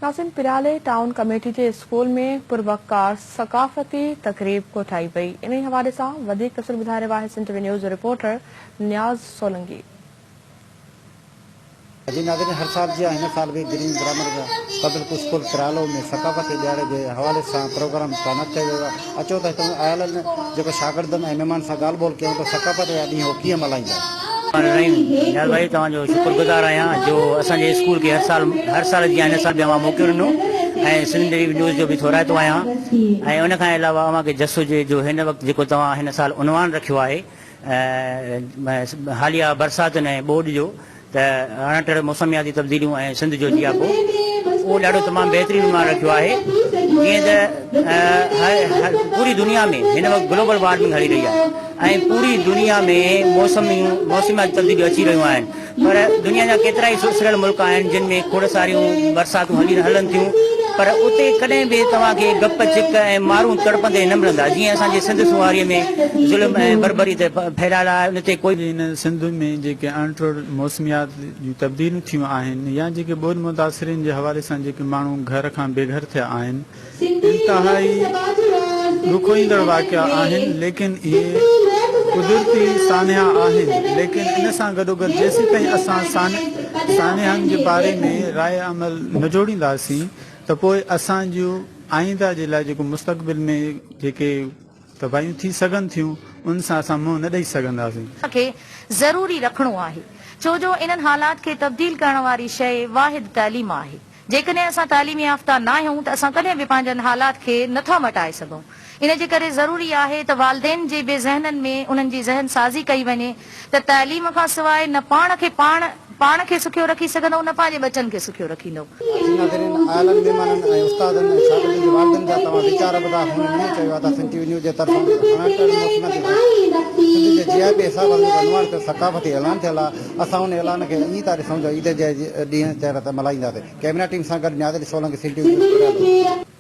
ناظرين پريالي town committee جي school ۾ پروقار ثقافتي تقريب ڪوٺائي وئي انهي حوالي سان وڌيڪ تفصيل ٻڌائي رهيو آهي سنڌ ٽي وي نيوز جو رپورٽر نياز سولنگي. جي ناظرين هر سال جيان هن سال به green grammar public school Pryalo ۾ ثقافتي ڏهاڙي جي حوالي سان پروگرام پلان ڪيو ويو آهي اچو ته هتان آيلن جيڪو شاگردن ۽ مهمانن سان ڳالهه ٻولهه ڪيون ته ثقافت جا ڏينهن هو ڪيئن ملهائيندا. رحيم نياز ڀائي توهان جو شڪر گذار آهيان جو اسان جي اسڪول کي هر سال هر سال جيان هن سال به اوهان موقعو ڏنو ۽ سنڌ ٽي وي نيوز جو به ٿورائتو آهيان ۽ ان کان علاوه اوهان کي جس هجي جو هن وقت جيڪو توهان هن سال عنوان رکيو آهي حاليه برساتن ۽ ٻوڏ جو ته اڻٽر موسمياتي تبديليون ۽ سنڌ جو جياپو اهو ڏاڍو تمام بهترين عنوان رکيو آهي جيئن ته پوري دنيا ۾ هن وقت گلوبل وارمنگ هلي رهي آهي ۽ پوري دنيا ۾ موسميون موسمياتي تبديليون اچي رهيون آهن پر دنيا جا ڪيترائي سسريل ملڪ آهن جن ۾ کوڙ ساريون برساتون هلي هلن ٿيون پر اتي ڪڏهن به توهان کي گپ چڪ ۽ مارون تڙپندي نه ملندا جيئن اسان جي سنڌ سونهاري ۾ ظلم ۽ بربريت ڦهلايل آهي ان تي ڪوئي هن سنڌ ۾ جيڪي اڻٽر موسميات جون تبديليون ٿيون آهن يا جيڪي ٻوڏ متاثرين جي حوالي سان جيڪي ماڻهو گهر کان بي گهر ٿيا آهن انتهائي ڏکوئيندڙ واقعا آهن ليڪن اهي قدرتي سانحا آهن ليڪن ان سان گڏوگڏ جيسيتائين اسان سانحن جي باري ۾ راء عمل نه جوڙينداسين ته پوء اسان جون آئنده جي لاء جيڪو مستقبل ۾ جيڪي تباهيون ٿي سگهن ٿيون ان سان اسان منهن نه ڏئي سگهنداسين. کي ضروري رکڻو آهي ڇو جو انهن حالات کي تبديل ڪرڻ واري شيء واحد تعليم آهي. جيڪڏهن اسان تعليم يافته ناهيون ته اسان ڪڏهن به پنهنجن حالات کي نه ٿا مٽائي سگهون. ان جي ڪري ضروري آهي ته والدين جي به ذهنن ۾ انهن جي ذهن سازي ڪئي وڃي ته تعليم کان سواء نه پاڻ کي پاڻ پاڻ کي سکيو رکي سگهندو نه پنهنجي ٻچن کي سکيو رکيندو. جي ناظرين آيلن مهمانن ۽ استادن ۽ شاگردن جي والدين جا توهان ويچار ٻڌا هن ائين چيو آهي ته سنڌ ٽي وي نيوز جي طرفان اڻٽر موسمن تي سنڌ جي جي آء پي حساب سان جيڪو نواڻ ٿيل ثقافتي اعلان ٿيل آهي اسان ان اعلان کي ائين ٿا ڏسون جو عيد جي ڏينهن چهر تي ملهائينداسين. ڪئميرا ٽيم سان گڏ Niaz Ali Solangi Sindh T V news Puriyalo.